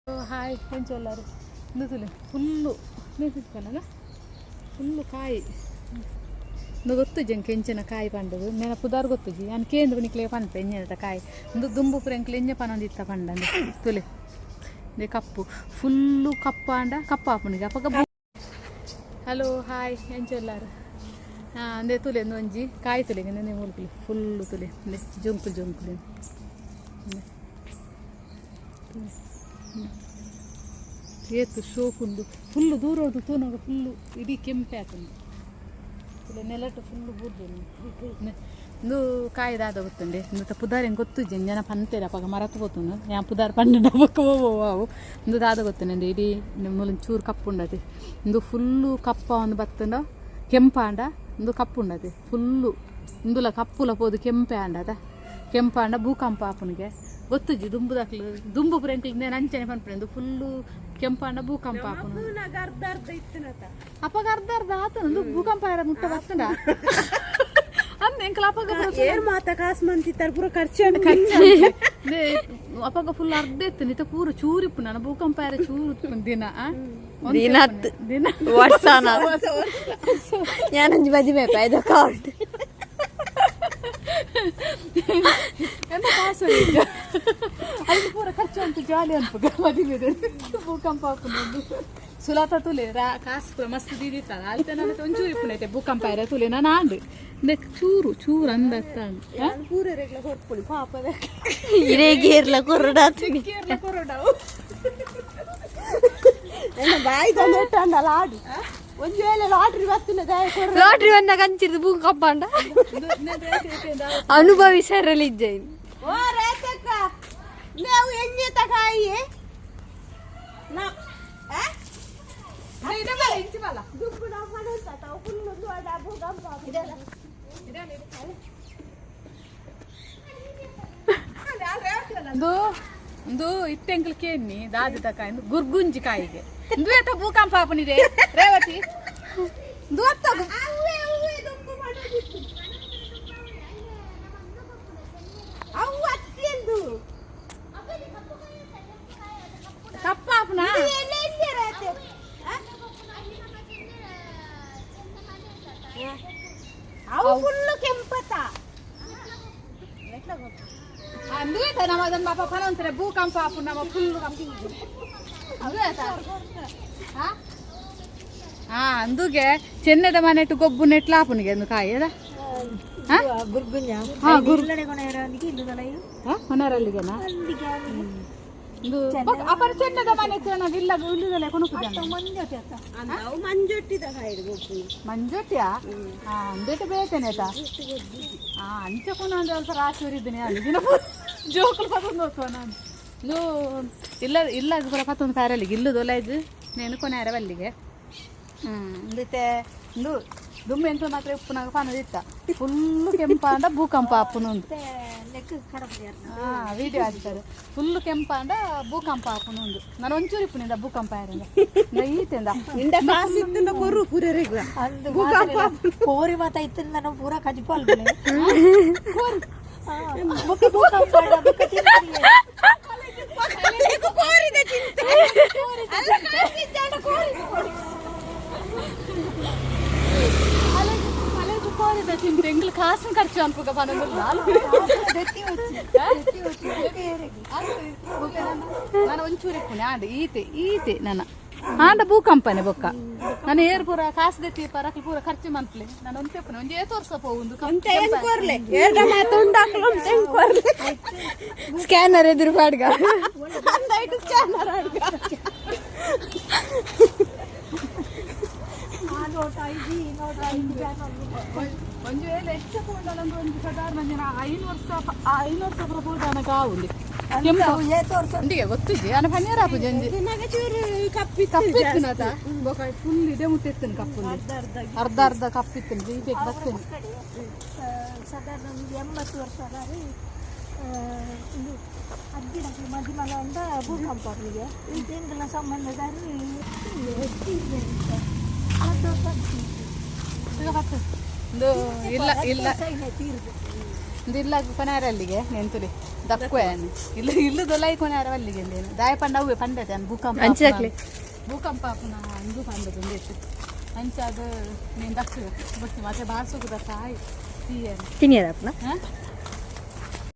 Hi, ಎಂಚೊಲ್ಲಾರು? ಇಂದು ತೂಲೆ, full ನೇತಿಪ್ಪನಲ್ಲ, full ಕಾಯಿ. ಇಂದು ಗೊತ್ತುಜಿ ಎಂಕ್ ಎಂಚಿನ ಕಾಯಿ ಪಂಡುದು. ನೆನ ಪುದಾರ್ ಗೊತ್ತುಜಿ. ಯಾನ್ ಕೇಂದ್ರ ನಿಕ್ಲೆ ಪನ್ಪೆ ಎಂಜಿನದ ಕಾಯಿ. ಇಂದು ದುಂಬು ಪೂರ ಎಂಕ್ಲೆ ಎಂಜ ಪನೊಂದಿತ್ತ ಪಂಡಂದು. ತುಲೆ ಇಂದೆ, ಕಪ್ಪು, ಫುಲ್ಲು ಕಪ್ಪಾಂಡ ಕಪ್ಪ ಆಪುನಿಗೆ ಅಪಗ. ಹಲೋ, ಹಾಯ್, ಎಂಚೊಲ್ಲಾರು? ಹಾಂ, ಅಂದೆ ತುಲೆ, ಇಂದು ಒಂಜಿ ಕಾಯಿ ತುಲೆ. ಇಂದೆ ಮುಲ್ಕುಲು ಫುಲ್ಲು ತುಲೆ. ಇಂದೆ ಜೊಂಕುಲು ಜೊಂಕುಲು. ಏತು ಶೋಕುಂಡು! ಫುಲ್ಲು ದೂರೊಡ್ದು ತೂನಗ ಫುಲ್ಲು ಇಡೀ ಕೆಂಪೆ ಆತುಂಡು. ಫುಲ್ ನೆಲಟ್ ಫುಲ್ಲು ಬೂರ್ದು. ಇಂದು ಕಾಯಿ ದಾದ ಗೊತ್ತುಂಡೆ? ಇಂದು ಪುದಾರ್ ಎಂಕ್ ಗೊತ್ತುಜ್ಜಿ. ಜನ ಪಂತೇರು, ಅಪಗ ಮರತ್ ಪೋತುಂಡು. ಯಾನ್ ಪುದಾರ್ ಪಂಡ ಬೊಕ್ಕ ಓ ಅವು. ಇಂದು ದಾದ ಗೊತ್ತುಂಡೆ? ಇಡೀ ಮೂಲೊಂದು ಚೂರು ಕಪ್ಪುಂಡತೆ. ಇಂದು ಫುಲ್ಲು ಕಪ್ಪ ಒಂದು ಬತ್ತುಂಡ, ಕೆಂಪಾಂಡ ಇಂದು ಕಪ್ಪುಂಡತೆ ಫುಲ್ಲು. ಇಂದುಲ ಕಪ್ಪುಲ ಪೋದು ಕೆಂಪೆ ಆಂಡದ. ಕೆಂಪಾಂಡ ಭೂಕಂಪ ಆಪುನಿಗೆ. ಗೊತ್ತುಜ್ಜಿ ದುಂಬುದಕ್ಲು. ದುಂಬು ಪೂರ ಎಂಕ್ಲು ಇಂದೆನ್ ಅಂಚನೆ ಪನ್ಪುನೆ, ಇಂದು ಫುಲ್ಲು ಕೆಂಪಾಂಡ ಭೂಕಂಪ ಆಪುನು. ಅರ್ಧ ಅರ್ಧ ಇತ್ತಿನತ. ಅಪಗ ಅರ್ಧ ಅರ್ಧ ಆತು. ಒಂದು ಭೂಕಂಪ ಆರ ಮುಟ್ಟ ಬತ್ತುಂಡ ಅಂದ್ ಎಂಕ್ಲ ಅಪಗ ಪೂರ. ಏರ್ ಮಾತ ಕಾಸು ಮಂತಿತ್ತಾರೆ, ಪೂರ ಖರ್ಚು. ಅಪಗ ಫುಲ್ ಅರ್ಧ ಇತ್ತು, ಇತ್ತ ಪೂರ ಚೂರು ಇಪ್ಪು. ನಾನು ಭೂಕಂಪ ಆರ ಚೂರು ಇಪ್ಪು ದಿನ ಆ? ಒಂತೆ ದಿನ ಇಪ್ಪುನೆ. ದಿನ. ವರ್ಷಾನ ಯಾನೊಂಜಿ ಮದಿಮೆ ಪೈದ ಕಾರ್ಡ್. ಎಂತ ಕಾಸು ಈಗ ಅಲ್ಲಿ ಪೂರ ಖರ್ಚು ಉಂಟು. ಜಾಲಿ ಅನ್ಪುಗ ಮದಿಮೆದೆ ಭೂಕಂಪ ಆಪುನೊಂದು. ಸುಲಾತ ತುಲೆ ರಾ ಕಾಸು ಪೂರ ಮಸ್ತ್ ದೀದಿತ್ತಲ್ಲ ಅಲ್ತೆ. ನಾನು ಒಂಚೂರು ಇಪ್ಪುನೈತೆ ಭೂಕಂಪ ಆರ ತುಲೆ. ನಾನು ಆಂಡ್ ಇಂದೆ ಚೂರು ಚೂರು ಅಂದತ್ತ. ಪೂರ ರೆಗ್ಲ ಕೊರ್ಪುಳಿ ಪಾಪದ. ಇರೇಗ್ ಏರ್ಲ ಕೊರಡಾತು. ಕೇರಳ ಕೊರಡವು. ನನ್ನ ಬಾಯಿ ತಂದಿಟ್ಟಂಡಲ್ಲ ಆಡು. ಒಂಜಿ ವೇಳೆ ಲಾಟ್ರಿ ಬತ್ತಿನ ದಾಯ ಕೊರ. ಲಾಟ್ರಿ ಬಂದಾಗ ಅಂಚಿರ್ದು ಭೂಕಂಪ ಅಂಡ ಅನುಭವಿಸರಲಿಜ್ಜೈನ್. ಓ ರೇತಕ್ಕ, ನಾವು ಎಣ್ಣೆ ತಕಾಯಿ ನಾ ದುಡ್ಡು ನಾವು ಪಡೆದ ತಾವು ಫುಲ್ ಭೂಕಂಪ. ಇಂದು ಇಂದು ಇತ್ತೆಂಕ್ಲು ಕೇನ್ನಿ ದಾದಿ ತಕ ಇಂದು ಗುರ್ಗುಂಜಿ ಕಾಯಿಗೆ. ಇಂದು ಏತ ಭೂಕಂಪ ಆಪುನಿದೆ ರೇವತಿ? ಇಂದು ಅತ್ತ. ಅವೇ ಅವೇ ದುಂಬು ಮಾಡೋದಿತ್ತು ಅವು ಅತ್ತಿಯಂದು. ಕಪ್ಪ ಆಪುನ. ಎಲ್ಲ ಎಲ್ಲಿ ರೇತೆ? ಅವು ಫುಲ್ ಕೆಂಪತ. ಅಂದು ಏತ ನಮ್ಮ ಅದನ್ನ ಪಾಪ ಪನೊಂತಾರೆ, ಭೂಕಂಪ ಆಪುನ ನಮ್ಮ ಫುಲ್. ಅದು ಏತ? ಹಾ ಹಾ, ಅಂದುಗೆ ಚೆನ್ನದ ಮನೆಟ್ಟು ಗೊಬ್ಬು ನೆಟ್ಲ ಆಪುನಿಗೆ ಅಂದು ಕಾಯಿ ಅದ. ಹಾ, ಗುರ್ ಹಾ ಹೊನರಲ್ಲಿಗೆನಾ ಇಂದು ಅಪರ ಚೆನ್ನದ ಮನೆ ಇಲ್ಲ ಇಲ್ಲದಲ್ಲೇ ಕೊನುಕುಜನ. ಅವು ಮಂಜೊಟ್ಟಿದ ಕಾಯಿಡು ಗೊಬ್ಬು. ಮಂಜೊಟ್ಟಿಯಾ? ಹಾ, ಅಂದೇಟ ಬೇತೇನೆ ಆಯ್ತಾ. ಹಾ, ಅಂಚೆ ಕೊನ ಅಂದ್ರೆ ಅಲ್ಪ ರಾಶಿ ಇದ್ದೀನಿ ಅಲ್ಲಿ ದಿನ ಜೋಕುಲು ಪತ್ತೊಂದು ಹೋಗ್ತವ. ನಾನು ಇದು ಇಲ್ಲ ಇಲ್ಲ, ಅದು ಪೂರ ಪತ್ತೊಂದು ಪ್ಯಾರಲ್ಲಿಗೆ ಇಲ್ಲದೊಲ್ಲ. ಇದು నేను ಕೊನೆಯರ ಬಲ್ಲಿಗೆ. ಹ್ಞೂ, ಇಂದಿತ್ತೆ ಇಂದು ದುಮ್ಮು ಎಂತ ಮಾತ್ರ ಉಪ್ಪುನಾಗ ಪನದಿತ್ತ, ಫುಲ್ಲು ಕೆಂಪಾಂಡ ಭೂಕಂಪ ಆಪುನು. ಹಾ, ವಿಡಿಯೋ ಆಗ್ತದೆ. ಫುಲ್ಲು ಕೆಂಪಾಂಡ ಭೂಕಂಪ ಆಪುನು ಒಂದು. ನಾನು ಒಂಚೂರು ಇಪ್ಪುನಿಂದ ಭೂಕಂಪ ಆಯ್ರಂದ ಈತೆಂದ. ಇಂಡ ಕಾಸಿತ್ತಿಂದ ಕೊರು ಪೂರ ರೆಗ್ಲ. ಕೋರಿ ಮಾತ ಇತ್ತಿನ ನಾನು ಪೂರ ಕಜಿಪಾಲ್ ಬೊಕ್ಕ ಭೂಕಂಪ ಆಂಡ ಬೊಕ್ಕ ತಿಂತಿಯೆ. ಕೋರಿದ ಚಿಂತೆ ಅಲ್ಲ, ಕಾಸಿದ್ದಾಂಡ ಕೋರಿ. ಅಲೆಗು ಕೋರಿದ ಚಿಂತೆ. ಎಂಗ್ಲು ಕಾಸಿನ ಖರ್ಚು ಅನ್ಪುಗ ಪನೊಂದುಲ್ಲ. ದೆತ್ತಿ ವಚ್ಚಿ, ದೆತ್ತಿ ವಚ್ಚಿ ಬೊಕ್ಕ ಏರೆಗ್. ನಾನು ಒಂಚೂರು ಇಪ್ಪುನೆ ಆಂಡ ಈತೆ ಈತೆ ನನ್ನ ಆಂಡ ಭೂಕಂಪನೆ ಬೊಕ್ಕ ನಾನು ಏರ್ ಪೂರ ಕಾಸು ದೆತ್ತಿ ಪರಕ್ಲು ಪೂರ ಖರ್ಚು ಮನ್ಪ್ಲೆ. ನಾನು ಒಂತೆ ಇಪ್ಪುನೆ, ಒಂಜಿ ಏತ್ ವರ್ಷ ಪೋವುಂದು. ಒಂತೆ ಎಂಕೊರ್ಲೆ ಏರ್ಡ ಮಾತ ಉಂಡಾಕ್ಲು ಒಂತೆ ಎಂಕೊರ್ಲೆ. ಸ್ಕ್ಯಾನರ್ ಎದುರು ಪಾಡ್ಗ. ಅಂದಾಯ್ತು, ಸ್ಕ್ಯಾನರ್ ಅಡ್ಗ. ಆ ನೋಟ ಐಜಿ, ಈ ನೋಟ ಐಜಿ ಬ್ಯಾನ್. ಒಂಜಿ ವೇಳೆ ಹೆಚ್ಚ ಪೋಂಡಲಂದು ಒಂಜಿ ಸಾಧಾರಣ ಜನ 5 ವರ್ಷ, 5 ವರ್ಷ ಪೂರ ಪೋದಾನಗ ಆವುಂಡಿ. ಅವು ಏತ್ ವರ್ಷ? ಅಂದಿಗೆ ಗೊತ್ತಿಜಿ ಅನ ಪನ್ಯರ ಆಪುಜಿ ಅಂಜಿ. ದಿನಾಗ ಚೂರು ಕಪ್ಪಿತ್ತು. ಕಪ್ಪಿತ್ತಿನತ ಬೊಕ ಫುಲ್ ಇದೆ ಮುಟ್ಟಿತ್ತಿನ ಕಪ್ಪು. ಅರ್ಧ ಅರ್ಧ ಕಪ್ಪಿತ್ತಿನ ಈಚೆಗೆ ಬರ್ತೇನೆ. ಕಡೆ ಸಾಧಾರಣ ಒಂದು 80 ವರ್ಷ ಅದಾರಿ. ಇದು ಅಜ್ಜಿನಕ್ಲು ಮದಿಮಲ ಅಂದ ಭೂಕಂಪ ಅವರಿಗೆ. ಎಂಕಲ್ನ ಸಂಬಂಧದಾರಿ ಹೆಚ್ಚಿದೆ ಇದು ಇಲ್ಲ ಇಲ್ಲ. ತೀರ್ದು. ಇಂದು ಇಲ್ಲ ಕೊನಾರ ಅಲ್ಲಿಗೆ ನೆಂತುಲಿ ದಕ್ಕುವೆ ಇಲ್ಲ ಇಲ್ಲದೊಲೈ ಕೊನಾರ ಅಲ್ಲಿಗೆ ಅಂದೇನು ದಾಯ ಪಂಡ ಅವ್ವೆ ಪಂಡತೆ ಅನ್ ಭೂಕಂಪ ಅಂಚಾಕ್ಲೆ. ಭೂಕಂಪ ಆಪುನ ಅಂದು ಪಂಡದು ಉಂದೆತ್ತು ಅಂಚಾದ ನೀನು ದಕ್ಕು ಬೊಚ್ಚಿ ಮತ್ತೆ ಬಾಸುಗುದ ತಾಯಿ ತೀಯನ್. ತಿನಿಯದಪ್ಪನ. ಹಾ.